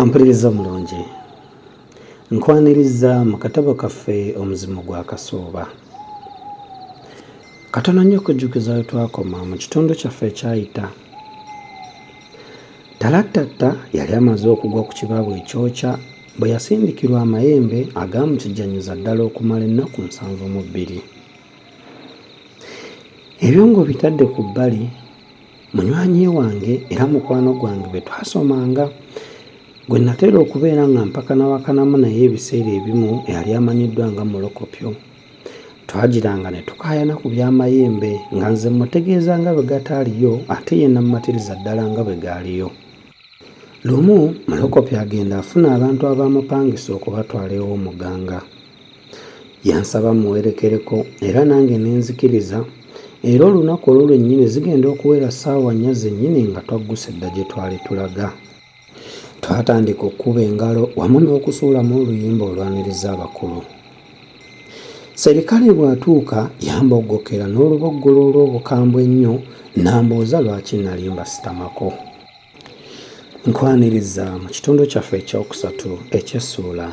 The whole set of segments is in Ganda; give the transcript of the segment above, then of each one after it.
Ampuliriza omulungi, nkwaniriza mu katabo kaffe Omuzimu gwa Kasooba. Katono nnyo okujjukiza we twakoma mu kitundu kyaffe ekyayita. Talattatta yali amaze okugwa ku kibabu ekyokya bwe yasindikirwa amayembe agaamukijjanyuza ddala okumala ennaku 72. Ebyo ng'obitadde ku bbali, Munywanyi wange era mukwano gwange bwe twasomanga, gwe natera okubeera nga mpakanawakanamu naye ebiseera ebimu eyali amanyiddwa nga Mulokopyo. Twagiranga ne tukaayana ku by'amayembe nga nze mmutegeeza nga bwe gataaliyo ate ye n'ammatiriza ddala nga bwe gaaliyo. Lumu Mulokopyo agenda afuna abantu abaamupangisa okubatwala ew'omuganga. Yansaba mmuwerekereko era nange ne nzikiriza era olunaku olwo lwennyini zigenda okuwera ssaawa nnya zennyini nga twagguse dda gye twali tulaga. Twatandika okukuba engalo wamu n'okusuulamu oluyimba olwaniriza abakulu. Serikale bw'atuuka yamboggokera n'oluboggolo olw'obukambwe ennyo n'ambuuza lwaki nnali mbasitamako. Nkwaniriza mu kitundu kyaffe ekyokusatu eky'essuula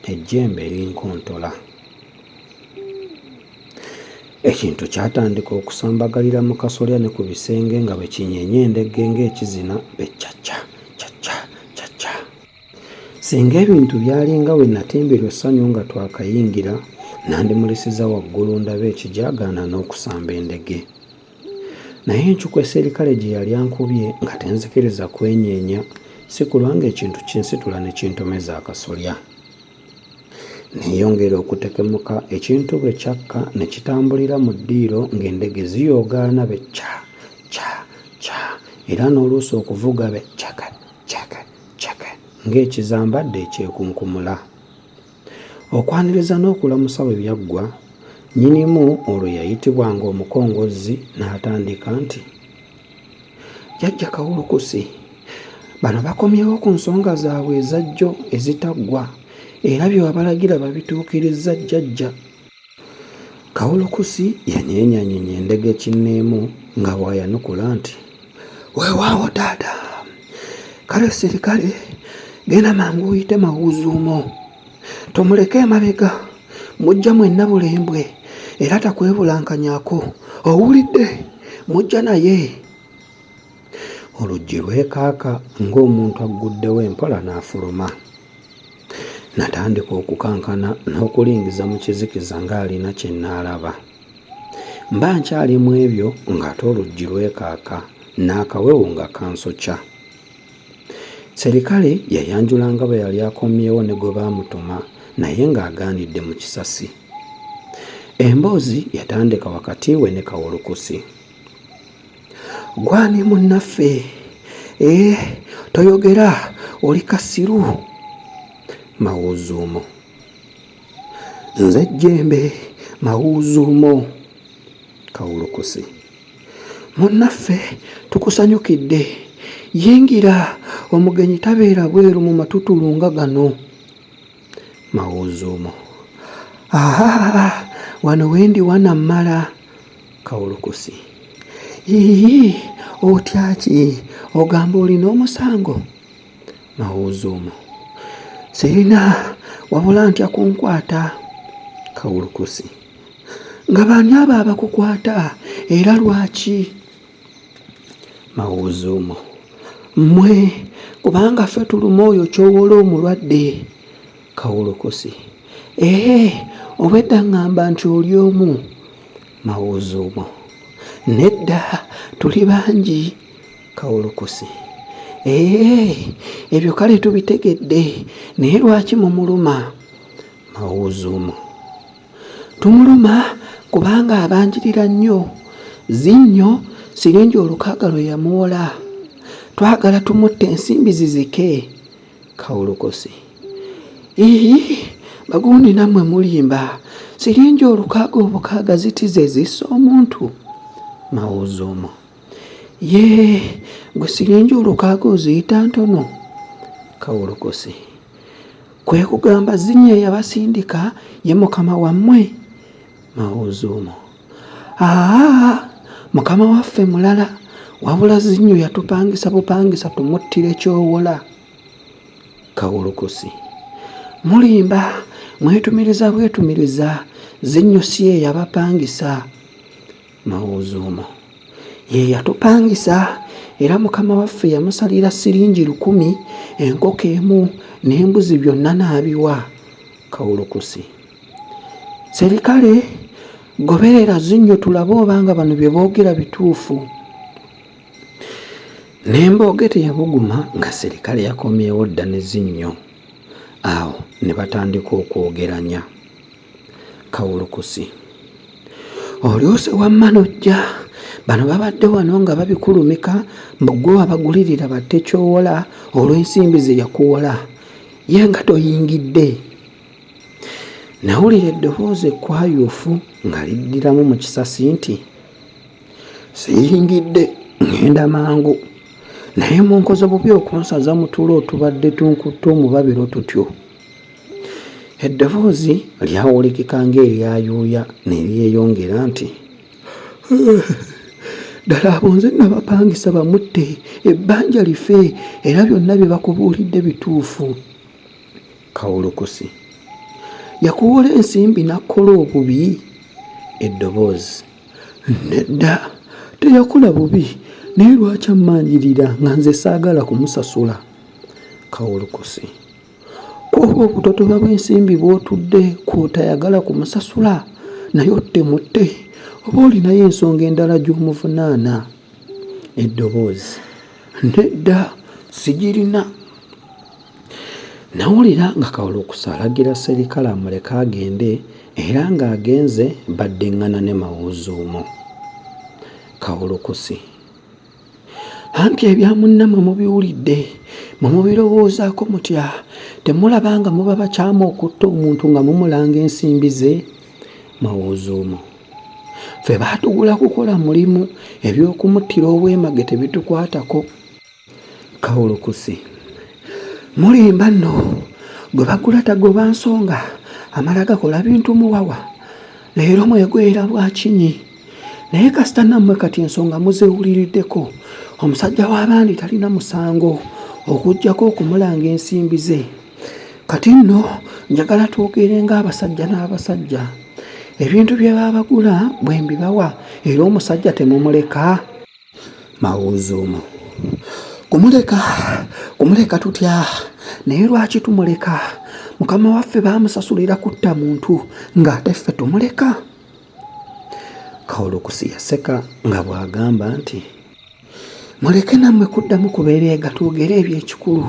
Ejjembe Erinkontola. Ekintu kyatandika okusambagalira mu kasolya ne ku bisenge nga bwe kinyeenya endege ng'ekizina be cca cca cca cca cca. Singa ebintu byalinga we natimbirwa essanyu nga twakayingira, nandimulisiza waggulu ndabe ekijaagaana n'okusamba endege. Naye encukwe serikale gye yali ankubye nga tenzikiriza kwenyeenya si kulwa ng'ekintu kinsitula ne kintomeza akasolya. Nneeyongera okutekemuka ekintu bwe kyakka ne kitambulira mu ddiiro ng'endege ziyoogaana be cca cca cca era n'oluusi okuvuga be caka caka caka ng'ekizambadde ekyekunkumula. Okwaniriza n'okulamusa bwe byaggwa, nnyinimu olwo eyayitibwanga omukongozzi n'atandika nti, Jjajja Kawulukusi, bano bakomyewo ku nsonga zaabwe eza jjo ezitaggwa era bye wabalagira babituukirizza jjajja. Kawulukusi yanyeenyanyeenya endege kinneemu nga bw'ayanukula nti, Weewaawo taata, kale sirikale genda mangu oyite Mawuuzuumo tomuleka emabega mujja mwenna bulembwe era takwebulankanyako owulidde mujja naye. Oluggi lwekaaka ng'omuntu agguddewo empola n'afuluma. Natandika okukankana n'okulingiza mu kizikiza ng'alina kye nnaalaba. Mba nkyali mu ebyo ng'ate oluggi lwekaaka n'akawewo nga kansokya. Serikale yayanjula nga bwe yali akomyewo ne gwe baamutuma naye ng'agaanidde mu kisasi. Emboozi yatandika wakati we ne Kawulukusi. Gwani munnaffe? Ee, toyogera oli kasiru. Mawuzuumo. Nze Jjembe Mawuzuumo. Kawulukusi. Munnaffe tukusanyukidde. Yingira, omugenyi tabeera bweru mu matutulu nga gano. Mawuzuumo. Ahaa, wano wendi wanammala. Kawulukusi. Yiyi, otya ki? Ogamba olina omusango? Mawuzuumo. Sirina, wabula ntya kunkwata. Kawulukusi. Nga baani abo abakukwata era lwaki? Mawuzuumo. Mmwe, kubanga ffe tuluma oyo kyowola omulwadde. Kawulukusi. Ee, obwedda ŋŋamba nti oli omu. Mawuzuumo. Nedda, tuli bangi. Kawulukusi. Ee, ebyo kale tubitegedde, naye lwaki mumuluma? Mawuzuumo. Tumuluma kubanga abanjirira nnyo. Zinnyo siringi olukaaga lwe yamuwola. Twagala tumutte ensimbi zizike. Kawulukusi. Ii, bagundi nammwe mulimba. Siringi olukaaga obukaaga ziti ze zissa omuntu? Mawuzuumo. Yee, gwe siringi olukaaga oziyita ntono? Kawulukusi. Kwe kugamba Zinnya eyabasindika ye mukama wammwe? Mawuzuumo. Aa, mukama waffe mulala, wabula Zinnyo yatupangisa bupangisa tumuttire kyowola. Kawulukusi. Mulimba, mwetumiriza bwetumiriza, Zinnyo si ye yabapangisa. Mawuzuumo. Ye yatupangisa era mukama waffe yamusalira siringi 1000, enkoko emu n'embuzi byonna n'abiwa. Kawulukusi. Serikale, goberera Zinnyo tulabe obanga bano bye boogera bituufu. N'embooge teyabuguma nga serikale yakomyewo dda ne Zinnyo. Awo ne batandika okwogeranya. Kawulukusi. Olyose wamma n'ojja. Bano babadde wano nga babikulumika mbu ggwe wabagulirira batte ky'owola olw'ensimbi ze yakuwola. Ye nga toyingidde. Nawulira eddoboozi ekkwayuufu nga liddiramu mu kisasi nti, Siyingidde, ŋŋenda mangu. Naye munkoze bubi okunsaza mu tulo otubadde tunkutte omubabiro tutyo. Eddoboozi lyawulikika ng'eryayuuya ne lyeyongera nti, Ddala abo nze nabapangisa bamutte, ebbanja life era byonna bye bakubuulidde bituufu. Kawulukusi. Yakuwola ensimbi n'akkola obubi? Eddoboozi. Nedda, teyakola bubi, naye lwaki ammanjirira nga nze saagala kumusasula? Kawulukusi. Kw'oba obutotoba bw'ensimbi bw'otudde kw'otayagala kumusasula naye otte mutte oba olinayo ensonga endala gy'omuvunaana? Eddoboozi. Nedda, sigirina. Nawulira nga Kawulukusa alagira Serikale amuleke agende era ng'agenze baddiŋŋana ne Mawuuzuumo. Kawulukusi. Anti ebya munnammwe mubiwulidde, mmwe mubirowoozaako mutya? Temulaba nga muba bakyamu okutta omuntu nga mumulanga ensimbi ze? Mawuuzuumo. Ffe baatugula kukola mulimu, eby'okumuttira obwemage tebitukwatako. Kawulukusi. Mulimba nno, gwe bagula tagoba nsonga, amala gakola bintu muwawa. Leero mwegoyera bwa kinyi. Naye kasita nammwe kati ensonga muzeewuliriddeko, omusajja w'abandi talina musango okuggyako okumulanga ensimbi ze. Kati nno njagala twogere ng'abasajja n'abasajja. Ebintu bye baabagula bwe mbibawa era omusajja temumuleka? Mawuuzuumu. Kumuleka, kumuleka tutya? Naye lwaki tumuleka? Mukama waffe baamusasulira kutta muntu ng'ate ffe tumuleka? Kawulukusi yaseka nga bw'agamba nti, Muleke nammwe kuddamu kubereega twogere eby'ekikulu.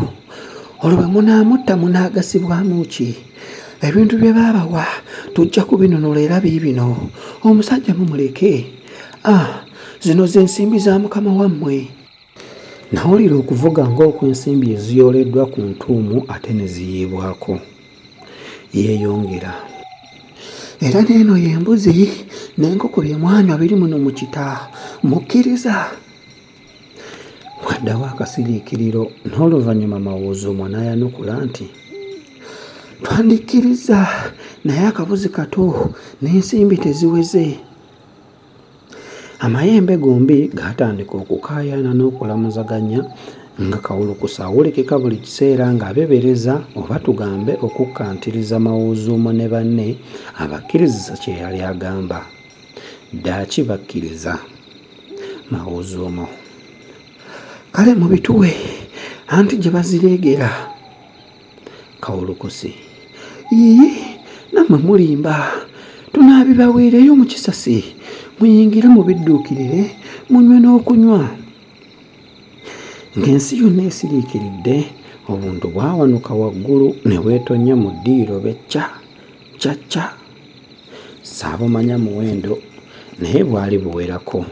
Olwo bwe munaamutta munaagasibwamu ki? Ebintu bye baabawa tujja kubinunula era biibino. Omusajja mumuleke. Ah, zino ze nsimbi za mukama wammwe. Nawulira okuvuga ng'okw'ensimbi eziyooleddwa ku ntuumu ate ne ziyiibwako. Yeeyongera. Era n'eno y'embuzi n'enkoko bye mwanywa biri muno mu kita. Mukkiriza? Waddawo akasiriikiriro n'oluvannyuma Mawuuzuumo n'ayanukula nti, Twandikkirizza naye akabuzi kato n'ensimbi teziweze. Amayembe gombi gaatandika okukaayana n'okulamuzaganya nga Kawulukusa awulikika buli kiseera ng'abebereza oba tugambe okukkantiriza Mawuuzuumo ne banne abakkirizisa kye yali agamba. Ddaaki bakkiriza. Mawuuzuumo. Kale mubituwe anti gye bazireegera. Kawulukusi. Yiyi, nammwe mulimba. Tunaabibaweereyo mu kisasi, muyingire mubidduukirire, munywe n'okunywa. Ng'ensi yonna esiriikiridde, obuntu bwawanuka waggulu ne bwetonnya mu ddiiro be cca, cca cca. Ssaabumanya muwendo naye bwali buwerako.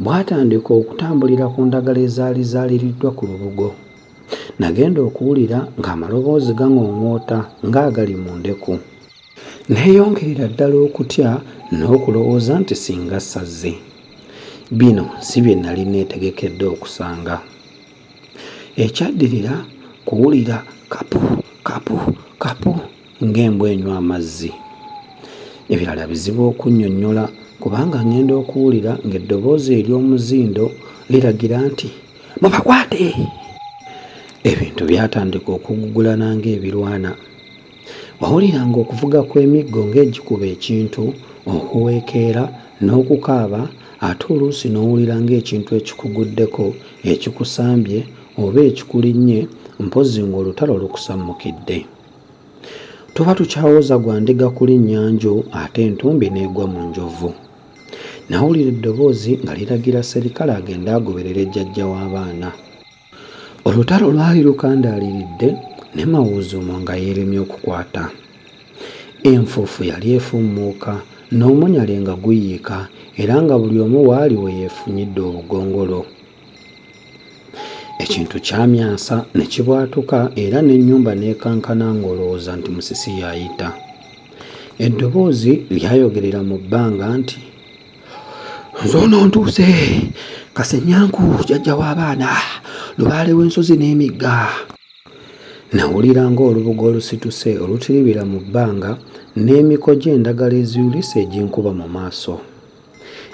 Bwatandika okutambulira ku ndagala ezaali zaaliriddwa ku lubugo. Nagenda okuwulira ng'amaloboozi gaŋooŋoota ng'agali mu ndeku. Neeyongerera ddala okutya n'okulowooza nti singa sazze. Bino si bye nali neetegekedde okusanga. Ekyaddirira kuwulira kapu, kapu, kapu ng'embwa enywa amazzi. Ebirala bizibu okunnyonnyola kubanga ng'enda okuwulira ng'eddoboozi ery'omuzindo liragira nti, Mubakwate! Ebintu byatandika okugugulana ng'ebirwana. Wawuliranga okuvuga kw'emiggo ng'egikuba ekintu, okuweekeera n'okukaaba ate oluusi n'owulira ng'ekintu ekikuguddeko, ekikusambye oba ekikulinnye mpozzi ng'olutalo lukusammukidde. Tuba tukyawoza gwa ndiga kulinnya nju ate entumbi n'egwa mu njovu. Nawulira eddoboozi nga liragira sserikale agende agoberere jjajja w'abaana. Olutalo lwali lukandaaliridde ne Mawuuzuumo nga yeeremye okukwata. Enfuufu yali efummuuka n'omunyale nga guyiika era nga buli omu waali we yeefunyidde obugongolo. Ekintu kyamyansa ne kibwatuka era n'ennyumba n'ekankana ng'olowooza nti musisi y'ayita. Eddoboozi lyayogerera mu bbanga nti, Nze ono ntuuse, Kasenyanku jjajja w'abaana, lubaale w'ensozi n'emigga. Nawulira ng'olubugo olusituse olutiribira mu bbanga n'emiko gy'endagala eziyulise eginkuba mu maaso.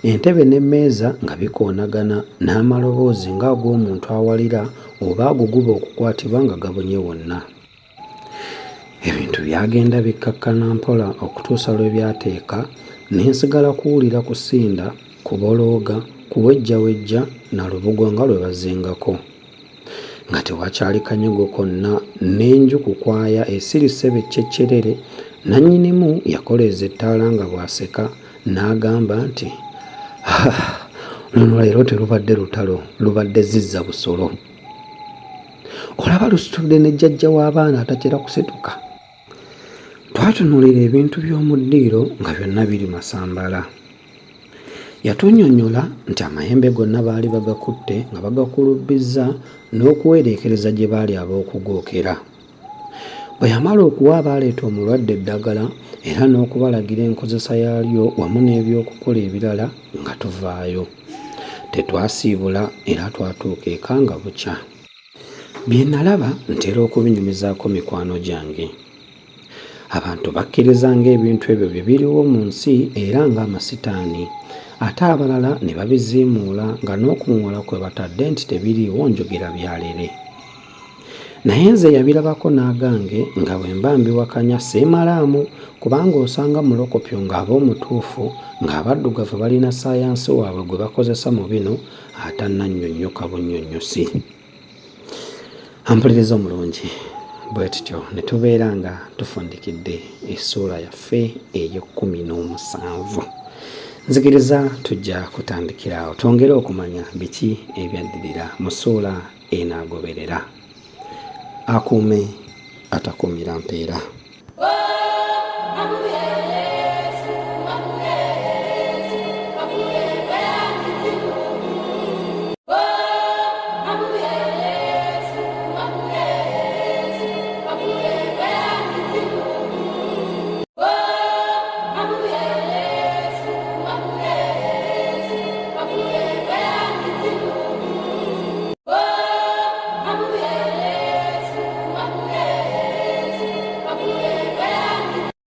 Entebe n'emmeeza nga bikoonagana n'amaloboozi ng'ag'omuntu awalira oba aguguba okukwatibwa nga gabunye wonna. Ebintu byagenda bikkakkana mpola okutuusa lwe byateeka ne nsigala kuwulira kusinda, kubolooga, kuwejjawejja na lubugo nga lwe bazingako. Nga tewakyali kanyego konna n'enju kukwaya esirise be cceccerere, nnannyinimu yakoleeza ettaala nga bw'aseka n'agamba nti, Luno leero terubadde lutalo, lubadde zizza busolo. Olaba lusitudde ne jjajja w'abaana atatera kusituka. Twatunuulira ebintu by'omu ddiiro nga byonna biri masambala. Yatunnyonnyola nti amayembe gonna baali bagakutte nga bagakulubbizza n'okuwereekereza gye baali ab'okugookera. Bwe yamala okuwa abaaleeta omulwadde eddagala era n'okubalagira enkozesa yaalyo wamu n'ebyokukola ebirala nga tuvaayo. Tetwasiibula era twatuuka eka nga bukya. Bye nalaba ntera okubinyumizaako mikwano gyange. Abantu bakkiriza ng'ebintu ebyo bye biriwo mu nsi era ng'amasitaani ate abalala ne babiziimuula nga n'okuŋŋola kwe batadde nti tebiriiwo njogera byalere. Naye nze eyabirabako n'agange nga bwe mba mbiwakanya seemalaamu kubanga osanga mulokopyo ng'aba omutuufu ng'abaddugavu balina ssaayansi waabwe gwe bakozesa mu bino atannannyonnyoka bunnyonnyosi. Ampuliriza omulungi, bwe tutyo ne tubeera nga tufundikidde essuula yaffe ey'ekkuminoomusanvu. Nzikiriza tujja kutandikira awo twongere okumanya biki ebyaddirira mu ssuula enaagoberera. Akuume atakuumira mpeera.